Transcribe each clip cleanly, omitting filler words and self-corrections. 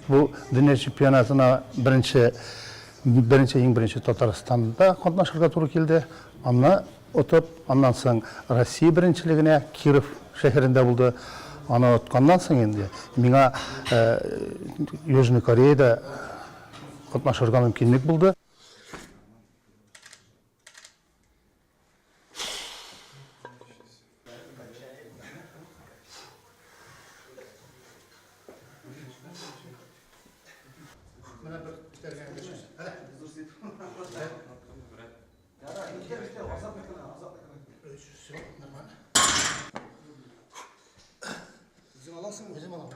Бу дөнья чемпионатына беренче беренче иң беренче Татарстанда катнашырга туры килде. Аны отып, аннан соң Россия беренчелегенә Киров шәһәрендә булды. Аны отканнан соң инде миңа Южный Кореяда катнашырга мөмкинлек булды. Менә бер күтәргән кеше. Все, нормально. Үзең аласыңмы? Үзем алам.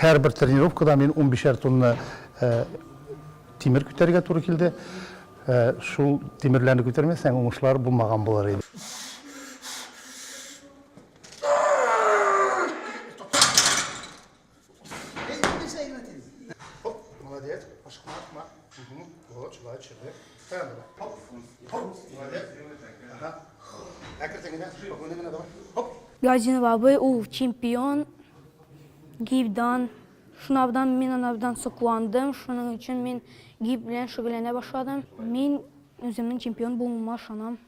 Һәрбер тренировкада мин 15 тонна тимер күтәрергә туры килде. Шул тимерләрне күтәрмәсәң, уңышлар булмаган булыр иде. Хоп, молодец. Ашыкма, ашыкма. Вот, шулай төшердек. Тагын давай. Хоп, хоп, молодец. Ага. Әкрен генә, спокойно генә давай. Хоп. Газинов абый ул чемпион гибдан. Шунардан мин анардан сокландым. Шуның өчен мин гиб белән шөгыльләнә башладым. Мин үземнең чемпион булуыма ышанам.